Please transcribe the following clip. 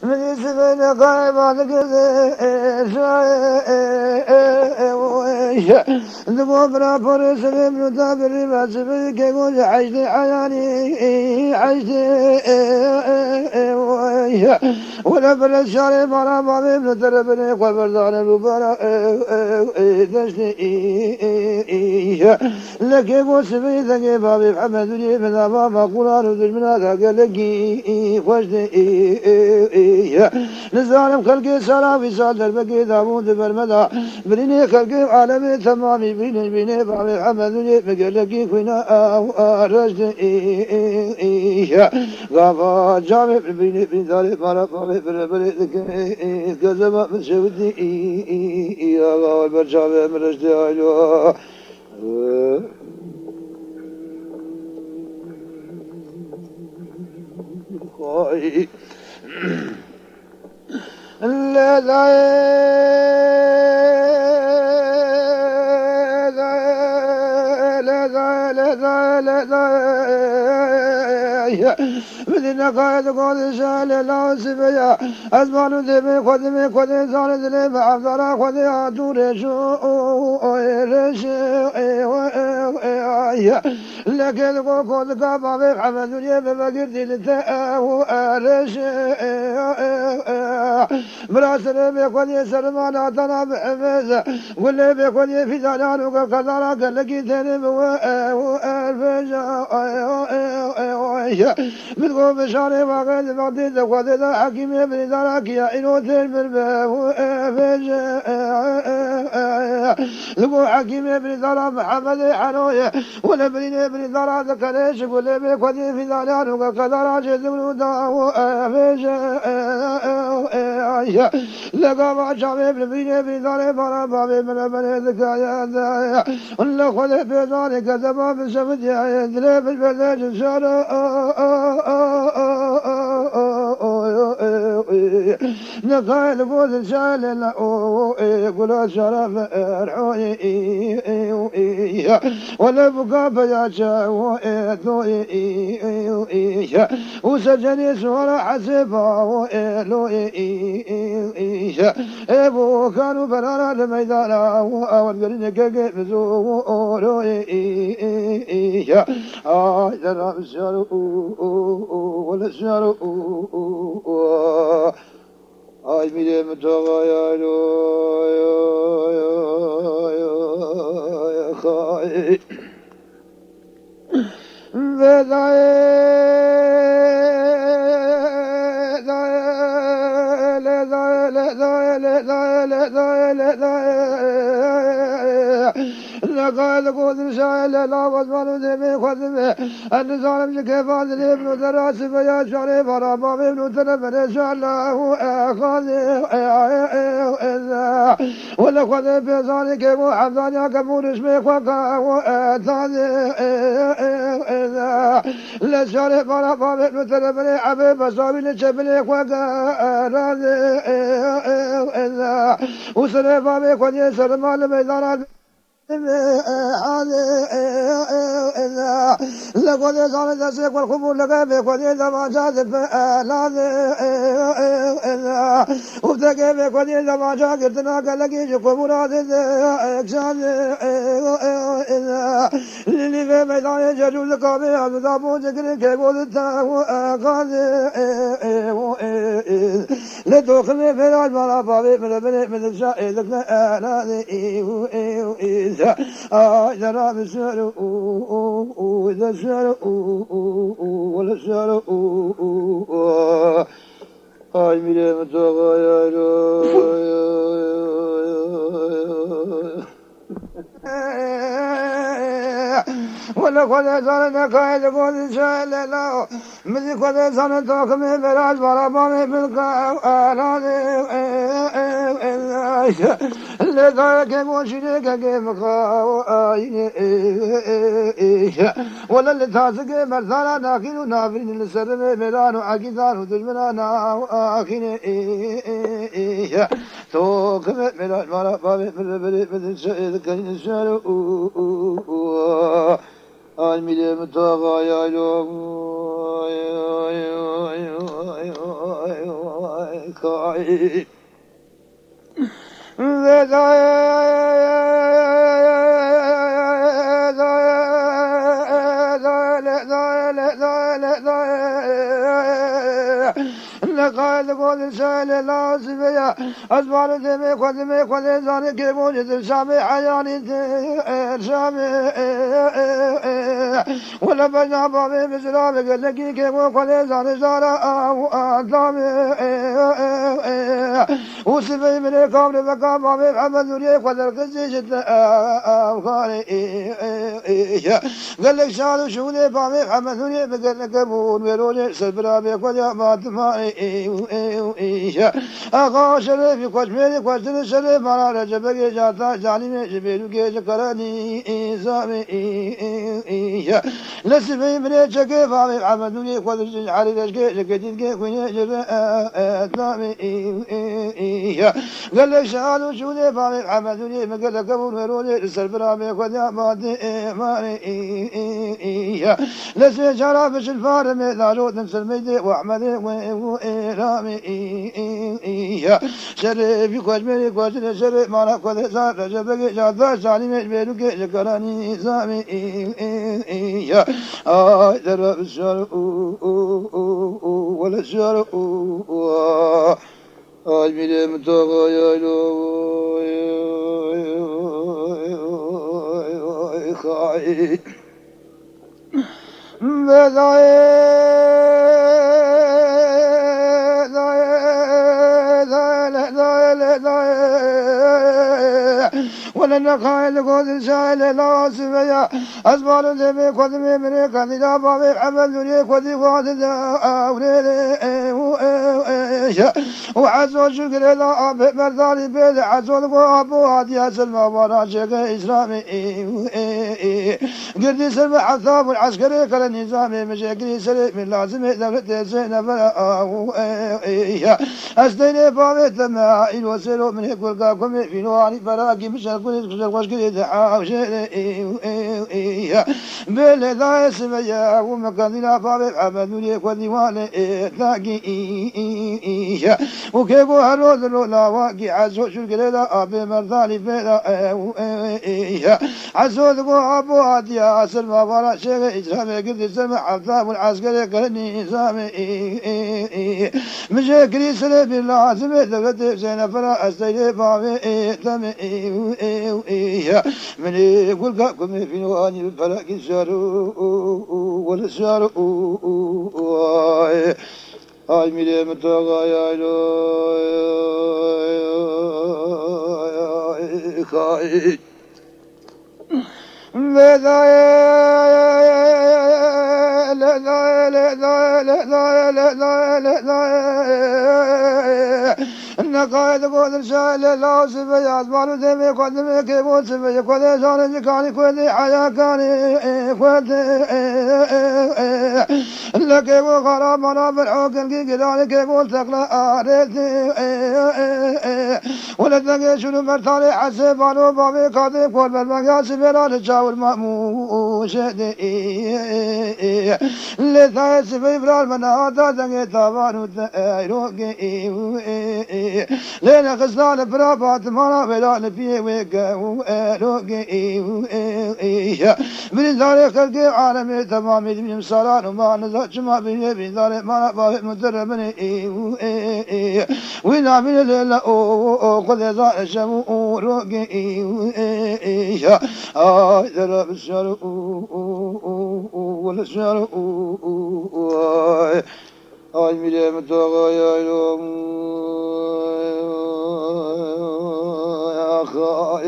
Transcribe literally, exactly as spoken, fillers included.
Min sibê neqayê ma dikirdi. Digo bira porê sibê min û te birî me sibê kê go ji heştê eyanî heştê. Wele bire şarê bana bavê min û te re binê xwe berdanê bû bera deştê. Lekê go sibê dengê bavê Hemedûriyê min dava me quran û dijmina da gelekî xweş de. Nizanim xelkê sala wî sal derbekê dabû di ber me da. Birînê xelkê alemê temamî birînê bînê bavê Hemedûriyê min gelekî xwîna ew reş de. Gava çavê birînê bîndarê mara bavê bire bire dike. Kezema min şewitî. Gava ber çavê min reş de aylo. Min neqayet got şele la sibeya. Ez banu demê xwe demê xwe dê zanê dilê me evdara xwe dê hatû reşo reşe. Lekê digo kozika bavê Hemedûriyê me vegirtî li te ew reşe. Bira serê bê xwediyê serima natana bi hemiz. Gulê bê xwediyê fîdanan û qedara gelekî têrê bi we ew erbeja. Min go bişarê vaxê di vextê de xwedê de hekîmê birîndara kiya îro têr min be ew erbeja. Li go hekîmê birîndara Mihemedê Heroyê. Wele birînê birîndara dikerê ji gulê bê xwediyê fîdanan û qedara jê zimrû da û erbeja. Legava çavê min birînê birîndarê mara bavê min re berê dikaya de. Hûn li Xwedê pêzanê kezeba min şevidiyayê dilê min berde ji şara. Nexayê li gozê şayê lê la o gula şara ferhoyê. Wele buka peya çawo ê doyê. Û secenê suwara hesê bawo ê loyê. Ê bo kan û berara li meydana û awan gerîne keke mizo û oroyê. Ay dera şaro û û û wele şaro û û û. Ay mîrê min toxayay lo. Ay. Nexayê li gotin şayê lela wezman û demê xwe dibe. Ez nizanim ji kêfa dilê min û te re sibeya şarê bana bavê min û te re berê şar la û exazê. Wele Xwedê pêzanê kê û hevdaniya kebû rişmê xwe ka û etazê. Li şarê bana bavê min û te re berê ebê besawî li çebilê xwe ka razê. Û serê bavê xwediyê serima li meydana. Li godê zanê destê xwe xwe bû lege bê xwedê demanca dipe elade. Û tekê bê xwedê demanca girtina gelekî ji xwe bû radê de ekşade. Li nîvê meydanê cecû li kabê hevdu da bû cikirin kê godite û ekade. Li toximê mêraj mala bavê min re binê min dikşa ê dikne eladê. Ay dera bi ser û û û de ser û û û wele ser û û. Ay mîrê min toxayay lo. Wele Xwedê zane nekayê li gozê şayê lela. Min jî Xwedê zane toximê beraj bala bavê min ka ew eladê. Lê dayekê goşînê kekê min ka ew ayînê. Wele li tazikê merzana naxîn û navîn li serivê mêran û egîzan û dijminan ew axînê. Toximê mêran bala bavê min li birê min şerê dikin şer û û û. Ay milê min taxa yaylo. Ay, ay, ay, ay, ay, ay, kay. Leka li gor şaîrê lazim e ya. Ez baru demê xwe, demê xwe lê zanî kê bû ji dilşamê heyanî dilşamê. Wele bejna bavê min zilamê gelekî kê bû xwe lê zanî zara ew adamê. Û sibê min ê kamrê veka bavê Mihemed Nûriyê xwe derxistî ji te ew xanê. Gelek şad û şûnê bavê Mihemed Nûriyê bi gelek hebûn wê rojê ser birabê xwe ya Fatimayê. Axa Şerefî Koçmêrî Koçdinê Şerê mala Recebegê Cata Canîmê ji Bêrûkê ji Qerenî Îzamê. Li sibê min ê çekê bavê Mihemed Nûriyê xwe diştin Elî Reşkê ji Kedînkê xwînê ji re etamê. Gelek şad û şûnê bavê Mihemed Nûriyê min gelek hebûn wê rojê li ser birabê xwe ya Fatimayê. Li sê cara bi şil farê me dajotin ser meydê û Ehmedê wê û êramê. Şerê vî koçberê koçinê şerê mala Xwedê zar Recebegê Cata Salîmê ji Bêrûkê ji Qerenî Îzamê. Ay dere şer û û û û wele şer û û. Ay milê min taxa yaylo. Ay, ay, ay, ay, ay, ay. Wele nexayê li gozin şaê lê lawasî veya. Ez balo demê xwe dimê minê qedîla bavê Emed Nûriyê xwedî xwedî de ewrê. Û ezo jû girê da abê merdanî bê de ezo li go abo hatiye silma vana çêke Îslamê. Girdî ser bi heta bûn eskerê kere nîzamê mijekirî serê min lazimê dewletê sê nefera awu. Ez teynê bavê te me îro sêro minê kurka kumê fînohanî ferakî mişer kurê kuşer xweşkirê de awşêrê. Bê lê dayê siveye û me kandîla bavê Emed Nûriyê xwedî wanê ê takî. Û kê go hero dilo lawakî ezo şûr girê da abê merdanî pê da ew. Ezo digo abo hatiya silma vana şêxê Îslamê girdî ser me heta bûn eskerê qerenî Îslamê. Mijekirî serê bir lazimê dewletê sê nefera ez teynê bavê ê temê. Minê gulka kumê fînohanî bi pelekî şer û wele şer û. Ay milê min taxa yaylo. Ay, ay. Nexayê li gozin şaê lê lawasî veya. Ez balo demê xwe dimê kê bo sivê xwedê zanê cikanî xwedê heya kanê xwedê. Lê kê bo xara mana bin hokilgî giranê kê bo teqla arêtê. Wele dengê şûn û mertanê hesê balo bavê kadê kor bermeng ya sivêra li çawir mamûşê dê. Lê tayê sivê virar me nehata dengê tavan û teyrokê. Lê nexisna li pira Fatimana vêla li piyê wê ke û erokê. Birîndarê xelkê alemê temamê dibînim saran û ma niza çima bînê birîndarê mana bavê min tere binê. Wî nabîne lê le o o o xwedê zane şev û rokê. Ay dere bi şer û û û û wele şer û û. Ay. Ay milê min taxa yaylo. Ax ay.